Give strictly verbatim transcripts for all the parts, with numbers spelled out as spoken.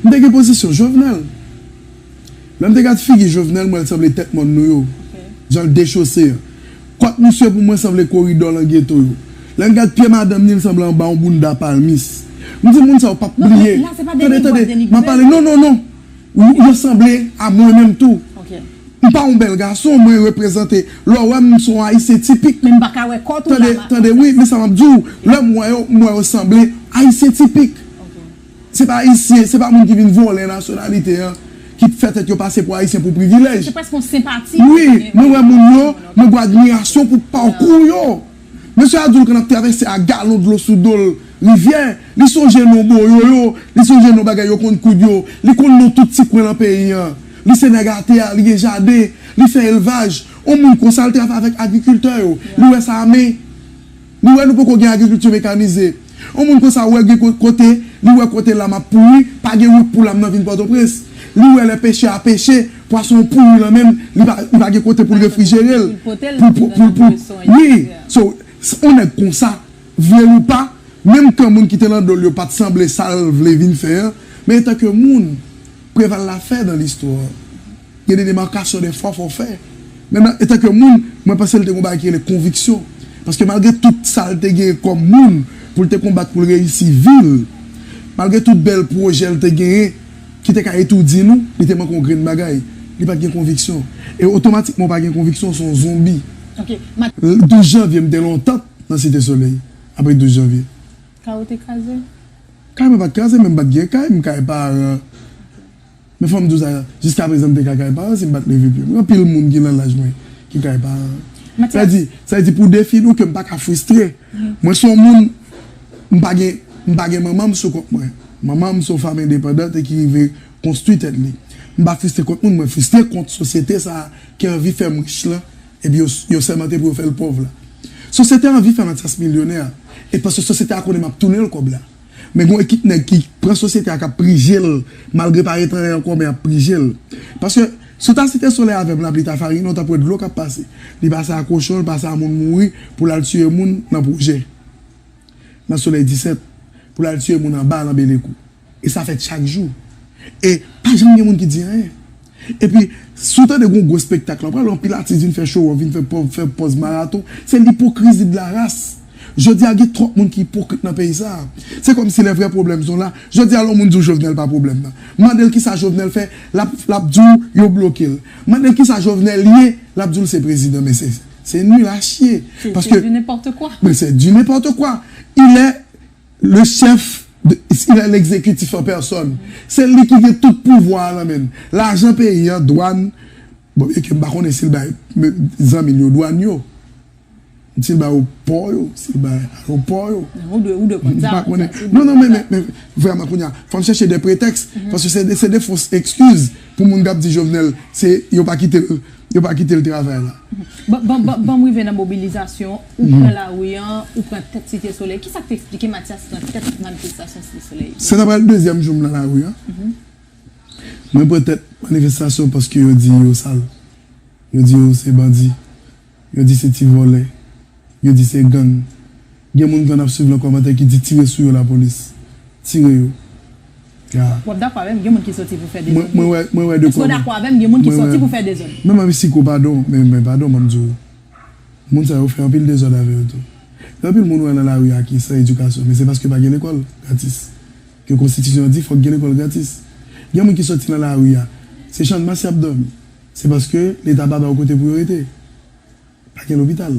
M te gen pozisyon Jovenel. Lè m te gad figi Jovenel, m wè l sanble tèt mòn nou yo. Jan l dechose an. Kòt misye pou mwen sanble koridò nan geto yo. Lè m gad pye madanm ni, l sanble anba yon bounda palmis. M di moun sa yo p ap bliye. Tande, tande, m ap pale. Non, non, non. Yo sanble a mwen menm tou. M pa yon bèl gason, mwen reprezante. Lè w wè m, m se yon Ayisyen tipik. Men m pa ka wè kò tou la. Tande, tande, wi, men sa m ap di w. Lè m wè yo, m wè yo sanble Ayisyen tipik. Se pa Ayisyen, se pa moun ki vin vòlè nasyonalite an, ki fè tèt yo pase pou Ayisyen pou privilèj. Se prèske yon senpati. Wi, mwen wè moun yo, mwen gen admirasyon pou pakou yo. Mesye Adoul, kan ap travèse a galon dlo sou do l rivyè, li sonje non boyo yo, li sonje non bagay yo konn koud yo, li konn non tout ti kwen nan peyi an. Li se nèg atè a, li gen jaden, li fè elvaj. On moun konsa, l travay avèk agrikiltè yo. Li wè sa a men. Li wè nou poko gen agrikilti mekanize. On moun konsa wè gen ko-, kote, li wè kote lam ap pouri, pa gen wout pou lam nan vin Pòtoprens. Li wè lè pechè a peche, pwason pouri lan men l, li pa, li pa gen kote pou l refrijere l. Pou, pou, pou, pou, wi, so, s-, on nèg konsa, vle l ou pa, menm kan moun ki te nan do l yo pa t sanble sa l vle vin fè an, men etanke moun, Preval la fè nan listwa. Gen de demarkasyon de fwa fò fè. Men nan, etanke moun, mwen panse l te gon bagay ki rele konviksyon. Paske malgre tout sa l te genyen kòm moun pou l te konbat pou l reyisi vi l, malgre tout bèl pwojè l te genyen ki te ka etoudi nou, li te manke yon grenn bagay. Li pa t gen konviksyon. E otomatikman w pa gen konviksyon, w se yon zonbi. Douz janvye, m te lontan nan Site Solèy, apre douz janvye. Kay ou te kraze? Kay mwen pa t kraze, men m pa t gen kay, m kay paran. Men fò m di w sa, jiskaprezan m te ka kay paran si m pa t leve pye m. Gen anpil moun ki nan laj mwen ki kay paran. Sa vle di, sa vle di pou defini w ke m pa ka fristre. Mwen se yon moun, m pa gen, m pa gen manman m sou kont mwen. Manman m se yon fanm endepandant e ki rive konstwi tèt li. M pa fristre kont moun, mwen fristre kont sosyete sa a ki anvi fè m rich lan, epi yo, yo sèmante pou yo fè l pòv la. Sosyete a anvi fè Mathias milyonè, e paske sosyete a konnen m ap tounen l kòb la. Men gon ekip nèg ki pran sosyete a k ap prije l, malgre pa ret anlè ankò, men y ap prije l. Paske si w ta Site Solèy avè m, lapli ta farinen w, t ap wè dlo k ap pase. Li pase a kochon, li pase a moun mouri pou l al tiye moun nan pwojè. Nan Solèy disèt, pou l al tiye moun anba nan Belekou. E sa fèt chak jou. E pa janm gen moun ki di anyen. Epi, si w tande gon gwo espektak la, w pral wè anpil atis vin fè show, vin fè pòz, fè pòz maraton. Se lipokrizi de la ras. Jodi a, gen twòp moun ki ipokrit nan peyi sa a. Se kòmsi lè vrè pwoblèm son la. Jodi a, lè yon moun di w Jovenel pa pwoblèm nan, mande l kisa Jovenel fè, l ap, l ap di w yo bloke l. Mande l kisa Jovenel ye, l ap di w l se prezidan, men se, se nul à chier. Paske, men se du n'importe quoi. Il est le chef, de, il est l'exécutif en personne. Se li ki gen tout pouvwa a nan men l. Lajan peyi an, dwàn, bon, byenke m pa konnen si l bay zanmi l yo dwàn yo, si l ba yo pò yo, si l bay ayewopò yo. Ou dwe, ou dwe konn sa. M pa konnen. Non, non, men, men, men, vrèman, kounye a, fò m chèche de pretèks, paske se de, se de fos ekskiz pou moun k ap di Jovenel, se, yo pa kite l, yo pa kite l travay la. Ban, ban, ban, ban m rive nan mobilizasyon, ou pran lari an, ou pran tèt Site Solèy. Kisa k te eksplike Mathias pran tèt manifestasyon Site Solèy? Se nan pral dezyèm jou m nan lari an. Mwen pran tèt manifestasyon paske yo di yo sal. Yo di yo se bandi. Yo di se ti vòlè. Yo di se gang. Gen moun k ap swiv nan kòmantè ki di tire sou yo lapolis. Tire yo. Ya. W ap dakò avè m, gen moun ki soti pou fè dezòd. Mwen, mwen wè, mwen wè de kòmantè. Èske w dakò avè m, gen moun ki soti pou fè dezòd? Menm avèk Siko, padon, men, men padon, ban m di w. Moun sa yo fè anpil dezòd avè yo tou. Gen anpil moun ou wè nan lari a ki san edikasyon, men se paske pa gen lekòl gratis. Ke konstitisyon an di fòk gen lekòl gratis. Gen moun ki soti nan lari a, se Channmas y ap dòmi. Se paske Leta pa ba yo kote pou yo rete. Pa gen lopital.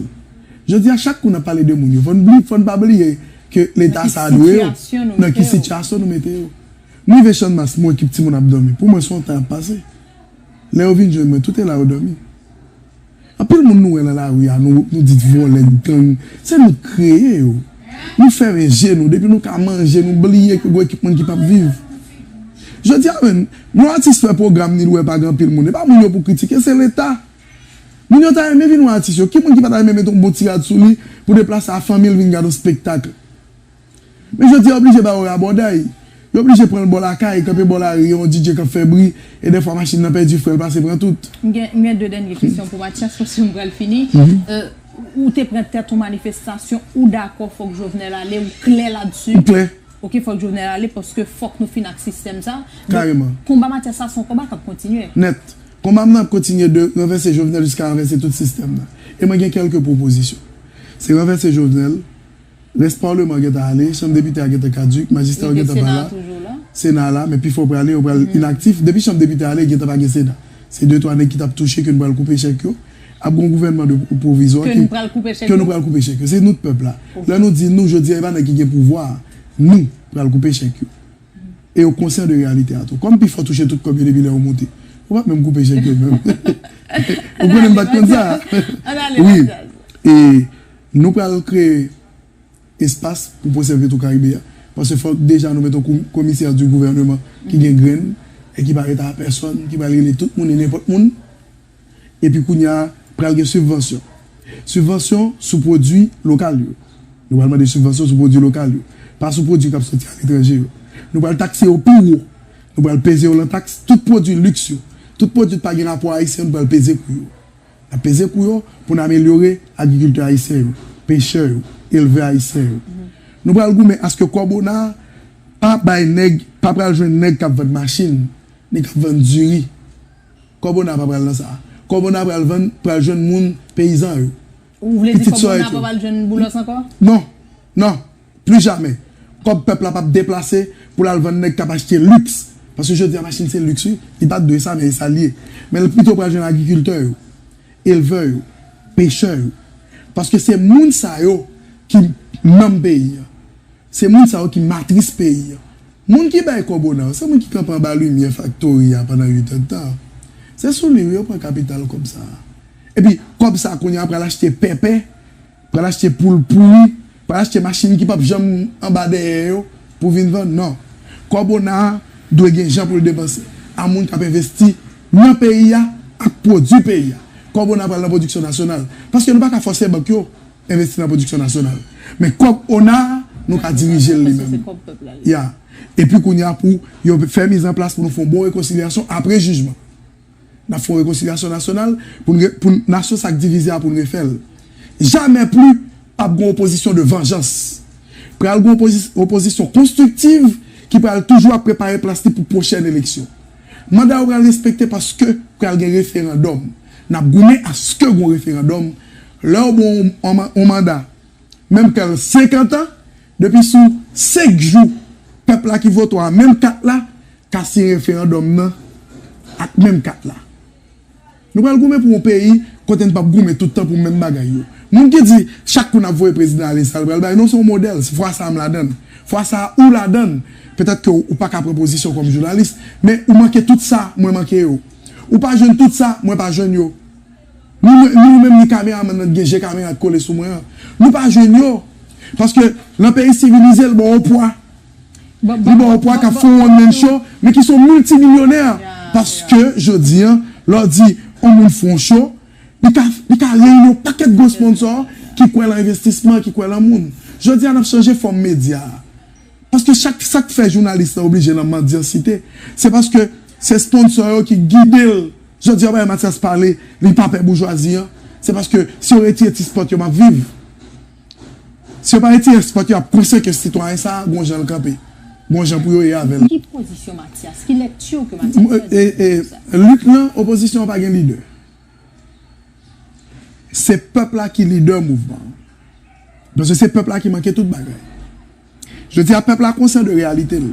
Jodi a, chak kou n ap pale de moun yo, fò n bli-, fò n pa bliye ke Leta sa a dwe yo, nan ki sitiyasyon nou mete yo. M rive Channmas, m wè ekip timoun ap dòmi. Pou mwen, se yon tan y ap pase. Lè yo vin jwenn mwen, tout e la yo dòmi. Anpil moun nou wè nan lari a, nou, nou di vòlè, gang, se nou k kreye yo. Nou fèmen je nou, depi nou ka manje, nou bliye ke gon ekip moun ki p ap viv. Jodi a menm, yon atis fè pwogram ni l wè pa gen anpil moun, e pa moun yo pou kritike, se Leta. Moun yo ta renmen vin wè atis yo. Ki moun ki pa ta renmen mete yon bon ti rad sou li pou deplase a fanmi l vin gade yon spektak? Men jodi a, yo oblije ba yo rabòday. Yo oblije pran l bò lakay, kanpe bò lari, yon D J k ap fè bri, e dèfwa machin nan pèdi fren, l pase pran tout. M gen, m gen de dènye kesyon pou Mathias, paske m pral fini. Euh, ou te pran tèt yon manifestasyon, ou dakò fòk Jovenel ale, ou klè ladsi? M klè. Ok, fòk Jovenel ale paske fòk nou fin ak sistèm sa. Donk, kareman, konba Matyas la se yon konba k ap kontinye. Nèt. Konba m nan ap kontinye de ranvèse Jovenel jiska ranvèse tout sistèm nan. E mwen gen kèlke pwopozisyon. Se ranvèse Jovenel, rès palman an gentan ale, chanm depite a gentan kadik, majistra yo gentan pa la, Sena la, men pifò prale, yo pral inaktif. Depi chanm depite a ale, gentan pa gen Sena. Se de twa nèg ki t ap touche ke nou pral koupe chèk yo. Ap gen yon gouvènman de pwovizwa ke nou pral koupe chèk yo. Se nou k pèp la. Lè nou di nou, jodi a, e pa nèg ki gen pouvwa a. Nou pral koupe chèk yo. E yo konsyan de reyalite a tou. Kòm pifò touche tout kòb yo depi lè yo moute, yo p ap menm koupe chèk yo menm. Ou konnen m pa t konn sa. Wi. E nou pral kreye espas pou pwosè Petwokaribe a. Paske fòk deja nou met yon komisè di gouvènman ki gen grenn e ki pa ret a pèsòn, ki pral rele tout moun e nenpòt moun. Epi kounye a, pral gen sibvansyon. Sibvansyon sou pwodui lokal yo. Nou pral mande sibvansyon sou pwodui lokal yo. Pa sou pwodui k ap soti aletranje yo. Nou pral takse yo pi wo. Nou pral peze yo lan taks. Tout pwodui liks yo, tout pwodui ki pa gen rapò ayisyen yo, nou pral peze kou yo. N ap peze kou yo pou n amelyore agrikiltè ayisyen yo, pechè yo, elvè ayisyen yo. Nou pral goumen aske kòb ona a pa bay nèg, pa pral jwenn nèg k ap vann machin, ni k ap vann diri. Kòb ona a pa pral nan sa. Kòb ona a pral vann, pral jwenn moun, peyizan yo. Ou vle di kòb ona a pa pral jwenn Boulos ankò? Non, non, pli jamè. Kòb pèp la p ap deplase pou l al vann nèg k ap achte liks. Paske jodi a machin se liks wi. Li pa t dwe sa, men e sa l ye. Men l pito pral jwenn agrikiltè yo, elvè yo, pechè yo. Paske se moun sa yo ki nanm peyi a. Se moun sa yo ki matris peyi a. Moun ki bay kòb ona yo, se moun ki kanpe anba limyè faktori a pandan uitèdtan. Se sou li wi yo pran kapital kòb sa a. Epi kòb sa a kounye a pral achte pèpè, pral achte poul pouri, pral achte machin ki p ap janm anba dèyè yo pou vin vann. Non. Kòb ona a dwe gen jan pou l depanse a moun k ap envesti nan peyi a ak pwodui peyi a. Kòb ona a pral nan pwodiksyon nasyonal. Paske nou pa ka fòse bank yo envesti nan pwodiksyon nasyonal. Men kòb ona a, nou ka dirije l li menm. Ya. Epi kounye a pou yo fè mizanplas pou nou fè yon bon rekonsilyasyon apre jijman. N ap fè yon rekonsilyasyon nasyonal pou n re- pou n- nasyon sa k divize a pou n refè l. Jamè pli p ap gen opozisyon de vanjans. Pral gen opozi- opozisyon konstriktiv ki pral toujou ap prepare plas li pou pwochèn eleksyon. Manda yo pral respekte paske pral gen referandòm. N ap goumen aske gen yon referandòm. Lè yo ba w yon, yon ma- yon manda, menm ke l senkant an, depi sou senk jou, pèp la ki vote w a, menm kat la, ka siyen referandòm nan ak menm kat la. Nou pral goumen pou yon peyi kote n p ap goumen tout tan pou menm bagay yo. Moun ki di chak kou n ap voye prezidan ale sa l pral bay, non, se yon modèl. Fwa sa a m ladan l. Fwa sa a ou ladan l. Petèt ke w pa ka pran pozisyon kòm jounalis, men ou manke tout sa mwen manke yo. Ou pa jwenn tout sa mwen pa jwenn yo. Ni mwen, ni ou menm, ni kameramann nan ki gen je kamera ki kole sou mwen an. Nou pa jwenn yo. Paske nan peyi sivilize, l ba w pwa. Li ba w pwa k ap fè yon one man show, men ki se yon miltimilyonè. Paske, jodi a, lè w di yon moun fè yon show, li ka, li ka reyini yon pakèt gwo sponsò ki kwè lan envestisman, ki kwè lan moun. Jodi a, n ap chanje fòm medya a. Paske chak, sa k fè jounalis lan oblije nan mandyansite, se paske se sponsò yo ki gide l. Jodi a, w pa wè Mathias pale, li pa pè boujwazi an. Se paske si yo retire ti spòt yo, m ap viv. Si yo pa retire spòt yo, y ap konsyan ke sitwayen sa a, gon jan l kanpe. Gon jan pou yo ye avè l. Ki pozisyon Mathias? Ki lèkti ke Mathias fè de sa? Lit lan, opozisyon an pa gen lidè. Se pèp la ki lidè mouvman an. Paske se pèp la ki manke tout bagay. Jodi a, pèp la konsyan de reyalite l.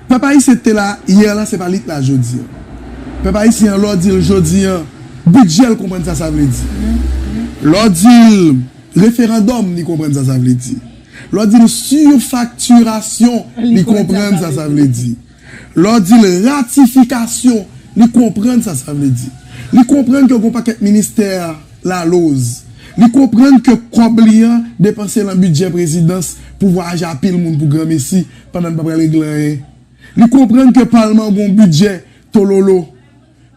Pèp ayisyen ki te la yè la, se pa li k la jodi a. Pèp ayisyen an, lè w di l jodi a, bidjè, l konprann sa sa vle di. Lè w di l referandòm, li konprann sa sa vle di. Lè w di l sifaktirasyon, li konprann sa sa vle di. Lè w di l ratifikasyon, li konprann sa sa vle di. Li konprann ke gon pakèt ministè laloz. Li konprann ke kòb li an depanse lan bidjè prezidans pou vwayaje a pil moun pou granmesi pandan n pa pral regle anyen. Li konprann ke palman gon bidjè tololo.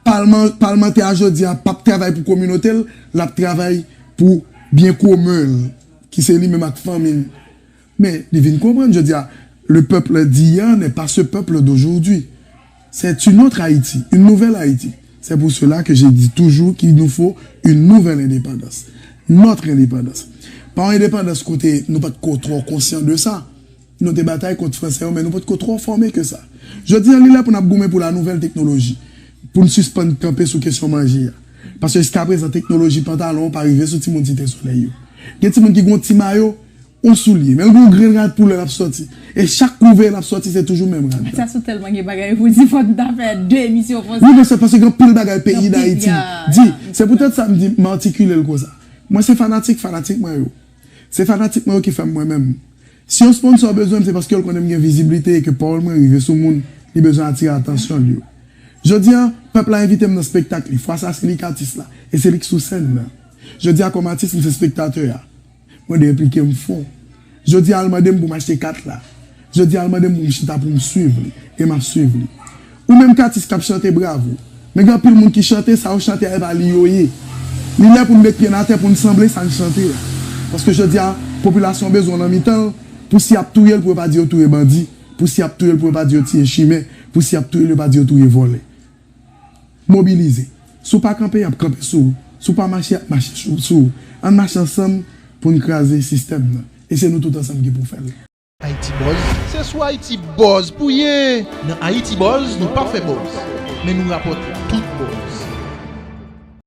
Palman, palmantè a jodi a p ap travay pou kominote l, l ap travay pou byen komen l, ki se li menm ak fanmi l. Men, li vin konprann, jodi a, le peuple d'hier n'est pas ce peuple d'aujourd'hui. C'est une autre Haïti, une nouvelle Haïti. C'est pour cela que je dis toujours qu'il nous faut une nouvelle indépendance. Notre indépendance. Pa yon endepandans kote nou pa t ko twò konsyan de sa. Nou te batay kont Fransè yo, men nou potko twò fòme ke sa. Jodi a, li lè pou n ap goumen pou la nouvèl teknoloji, pou n sispann kanpe sou kesyon manje a. Paske jiskaprezan, teknoloji pantalon an pa rive sou timoun Site Solèy yo. Gen timoun ki gon ti mayo, yon soulye, men l gon grenn rad poulè l ap sòti. E chak kou w veye l ap sòti, se toujou menm rad la. Sa sou tèlman gen bagay pou di, fò n ta fè de emisyon konsa. Wi, men se paske gen anpil bagay peyi Dayiti di. Se poutèt sa m di, m atikile l konsa. Mwen se fanatik, fanatik mwen yo. Se fanatik mwen yo ki fè m mwen menm. Si yon sponsò bezwen m, se paske l konnen m gen viziblite e ke pawòl mwen rive sou moun, li bezwen atire atansyon l yo. Jodi a, pèp la envite m nan spektak li. Fwa sa, se li k atis la. E se li k sou sèn nan. Jodi a, kòm atis, m se spektatè a. Mande enplike m fon. Jodi a, l mande m pou m achte kat la. Jodi a, l mande m pou m chita pou m swiv li. E m ap swiv li. Ou menm k atis k ap chante, bravo. Men gen anpil moun ki chante, sa yo chante a, e pa li yo ye. Li lè pou n met pye n atè, pou n sanble sa n chante a. Paske jodi a, popilasyon bezwen w nan mitan l, pou si y ap touye l, pou yo pa di yo touye bandi. Pou si y ap touye l, pou yo pa di yo tiye chimè. Pou si y ap touye l, yo pa di yo touye vòlè. Mobilize. Si w pa kanpe, y ap kanpe sou ou. Si w pa mache, y ap mache sou, sou ou. Ann mache ansanm pou n kraze sistèm nan. E se nou tout ansanm ki pou fè l. Haiti Buzz, se sou Haiti Buzz pou ye! Nan Haiti Buzz, nou pa fè buzz, men nou rapòte tout